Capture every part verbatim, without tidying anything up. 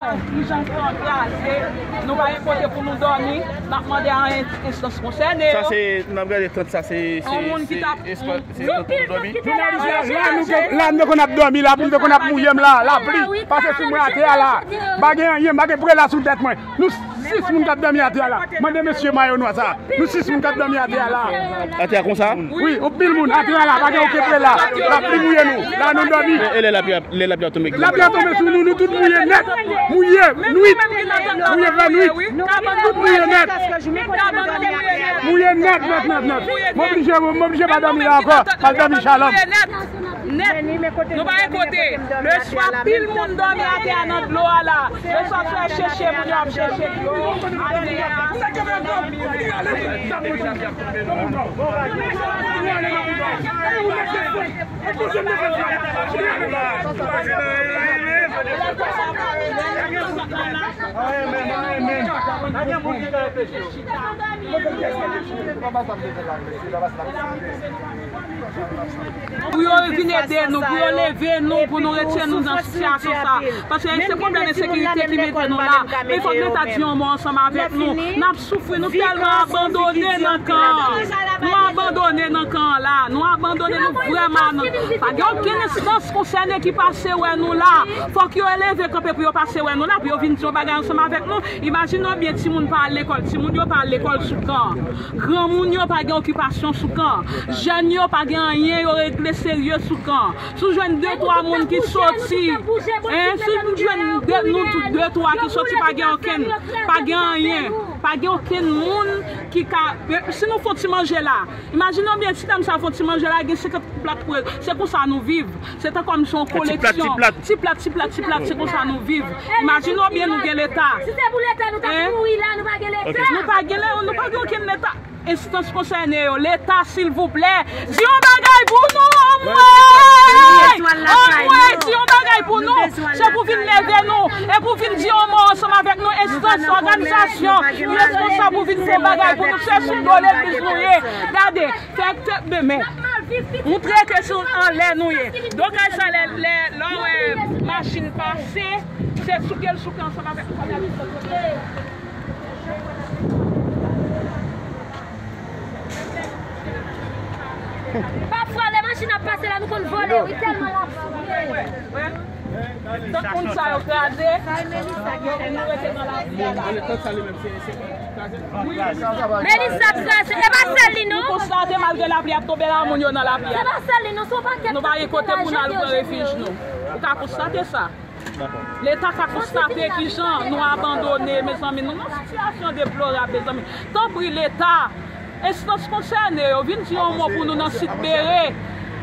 Kijan tan kraze, nou pa gen kote pou nou dòmi, n ap mande a en-, enstans konsène yo. Sa se, n ap gade tant sa, se, se, se espas, se tant pou nou dòmi. Jounalis la, la nou te, la nou te konn ap dòmi, lapli te konn ap mouye m la, lapli pase sou mwen atè a la. M pa gen anyen, m pa gen prela sou tèt mwen. Nou sis moun k ap dòmi atè a la. Mande mesye mayo nwa sa. Nou sis moun k ap dòmi atè a la. Atè a konsa? Wi, anpil moun atè a la, pa gen okenn prela. Lapli mouye nou. La nou dòmi. E, e lè lapli ap, lè lapli ap tonbe? Lapli ap tonbe sou nou, nou tout mouye nèt. Mouye nwit. Mouye fè nwit. Tout mouye nèt. Mouye nèt, nèt, nèt, nèt. M oblije, m oblije pa dòmi la ankò. M al dòmi Shalom. Nèt. Nou pa gen kote. Leswa, pil moun dòmi atè a nan dlo a la. Leswa, frè, chèche moun yo ap chèche dlo. Atè a. Pou yo vin ede nou, pou yo leve nou, pou nou retire nou nan sitiyasyon sa. Paske se pwoblèm ensekirite ki mete nou la. Men fòk Leta di yon mo ansanm avèk nou. N ap soufri, nou tèlman abandone nan kan an. Nou abandone nan kan an la. Nou abandone, nou vrèman nan. Pa gen okenn enstans konsène ki pase wè nou la. Fòk yo leve kanpe pou yo pase wè nou la, pou yo vin di yon bagay ansanm avèk nou. Imajine w byen, timoun pa al lekòl, timoun yo pa al lekòl sou kan. Granmoun yo pa gen okipasyon sou kan. Jèn yo pa gen anyen yo regle serye sou kan. Si w jwenn de, twa moun ki soti, en, si w jwenn de, nou tout de, twa ki soti, pa gen okenn, pa gen anyen, pa gen okenn moun ki ka, si nou fè yon ti manje la, imajine w byen, ti dam sa fè yon ti manje la, gen senkant plat pou yo. Se konsa nou viv. Se tankou se yon koleksyon. Ti plat, ti plat, ti plat, se konsa nou viv. Imajine w byen, nou gen Leta. Si se pou Leta, nou t ap mouri la, nou pa gen Leta. Nou pa gen, nou pa gen okenn Leta. Enstans konsène yo, Leta, silvouplè, di yon bagay pou nou, anmwey! Anmwey, di yon bagay pou nou. Se pou vin leve nou, e pou vin di yon mo ansanm avèk nou, enstans, òganizasyon ki responsab pou vin fè yon bagay pou nou, se sou do legliz nou ye. Gade, fè te, men, men, moutre ke se anlè nou ye. Donk, sa lè, lè, lè w wè machin pase, se souke l souke ansanm avèk nou. Pafwa, lè machin ap pase la, nou konn vole, wi, tèlman l ap souke. Tant moun sa yo kraze, nou rete nan lapli a la. Melissa kraze, e pa sèl li non. Nou konstate, malgre lapli ap tonbe la, moun yo nan lapli a. Se pa sèl li non, se yon pakèt. Nou pa gen kote pou n al pran refij nou. Ou ka konstate sa. Leta ka konstate kijan nou abandone, mezanmi. Nou nan sitiyasyon deplorab, mezanmi. Tanpri, Leta, enstans konsène yo, vin di yon mo pou nou nan Sit Bere,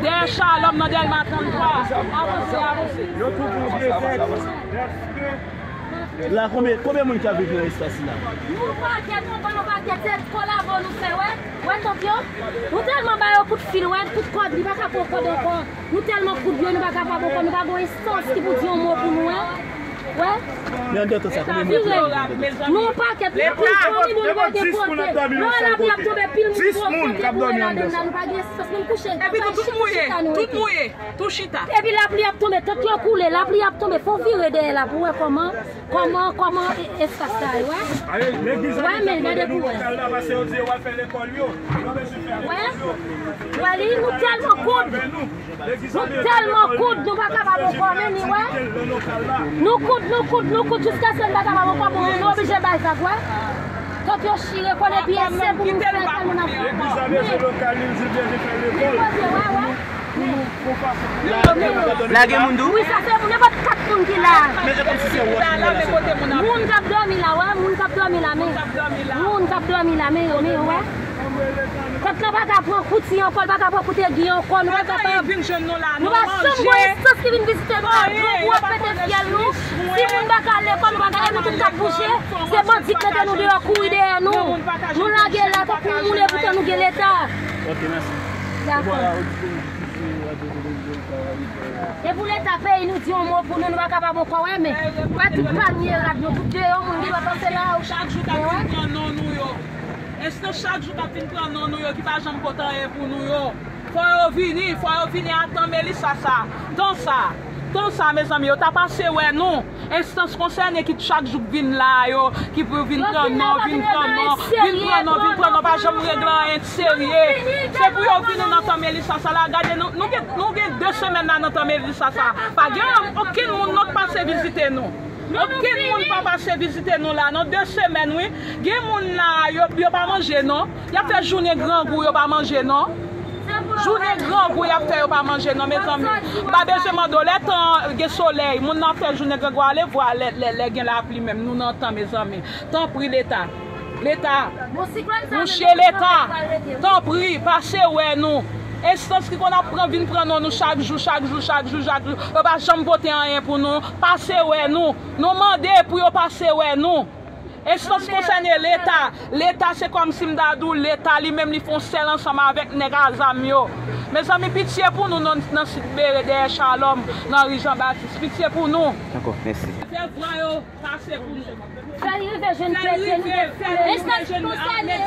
dèyè Shalom, nan Dèlma tranntwa. Avanse, avanse. Yo tou pran prezans. La, konbyen, konbyen moun k ap viv nan espas la? Nou pakèt, nou ban nou pakèt, se kolabo nou fè, wè. Wè, tant yo, nou tèlman ba yo kout fil, wè, kout kòd, li pa ka pran kòd ankò. Nou tèlman kout dlo, nou pa ka pran kòd, nou pa gen enstans ki pou di yon mo pou nou, wè. Wè. Men anndan tan sa, konbyen moun ki ap viv anndan tan sa? Nou pakèt, nou konn fanmi nou, nou pa gen kote. Lè lapli ap tonbe, pil moun pran kote pou wè ladann nan, nou pa gen espas, menm kouche, nou pa gen chita, nou rete. Tou chita. Epi lapli ap tonbe, tant yo koule, lapli ap tonbe, fò w vire dèyè la pou w wè kòman, kòman, kòman e-, espas sa ye, wè. Wè, men gade pou w wè. Wè, wè li, nou tèlman koud. Nou tèlman koud, nou pa kapab ankò, men ni wè. Nou koud, nou koud, nou koud, jiskaske n pa kapab ankò, bon, nou oblije bay vag, wè. Tant yo chire kòl epi se pou nou fè kay moun ap fè. Legliz a bezwen lokal, li di byen, li fè lekòl. Li poze, wè, wè. La gen moun tou? Wi, sa se moun, nenpòt kat moun ki la. Men e kòmsi se wòch moun la. Moun k ap dòmi la, wè, moun k ap dòmi la, men. Moun k ap dòmi la, men yo, men yo, wè. Tant lan pa ka pran kouti ankò, l pa ka pran kout egi ankò, nou pa kapab. Nou pa janm wè enstans ki vin vizite nou, la gran gwo pete fyèl nou. Si moun pa ka al lekòl, nou pa ka, e nou tout k ap bouje. Se bandi k mete nou deyò, kouri dèyè nou. Nou lage la tankou moun, epoutan nou gen Leta. Ok, mèsi. Dakò. E pou Leta peyi nou di yon mo pou nou, nou pa kapab ankò, wè, men wè tout palye rad nou, tout deyò moun ki pa pase la. Chak jou k ap vin pran non nou yo. Enstans chak jou k ap vin pran non nou yo, ki pa janm pote anyen pou nou yo. Fò yo vini, fò yo vini a tan Melissa sa, tan sa. Tan sa, mezanmi, yo ta pase wè nou. Enstans konsène ki chak jou vin la yo, ki pou vin pran non, vin pran non, vin pran non, vin pran non, pa janm regle anyen serye. Se pou yo vini nan tan Melissa sa la, gade nou, nou gen, nou gen de semèn la nan tan Melissa sa. Pa gen okenn moun non k pase vizite nou. Okenn moun pa pase vizite nou la, nan de semèn, wi. Gen moun la, yo, yo pa manje non. Y ap fè jounen grangou, yo pa manje non. Jounen grangou y ap fè, yo pa manje non, mezanmi. M pa bezwen mande w, lè tan gen solèy, moun nan ap fè jounen grangou, ale vwa lè, lè, lè gen lapli menm, nou nan tan, mezanmi. Tanpri, Leta. Leta. Mouche, Leta. Tanpri, pase wè nou. Enstans ki konn ap pran, vin pran non nou chak jou, chak jou, chak jou, chak jou. Yo pa janm pote anyen pou nou. Pase wè nou. Nou mande pou yo pase wè nou. Enstans konsène, Leta. Leta, se kòmsi m ta di w, Leta li menm li fè yon sèl ansanm avèk nèg a zam yo. Mezanmi, pitye pou nou nan, nan Sit Bere, dèyè Shalom, nan ri Jan Batis. Pitye pou nou. Dakò, mèsi. Fè vwa yo pase pou nou. Fè l rive jwenn kretyen nou. Enstans konsène,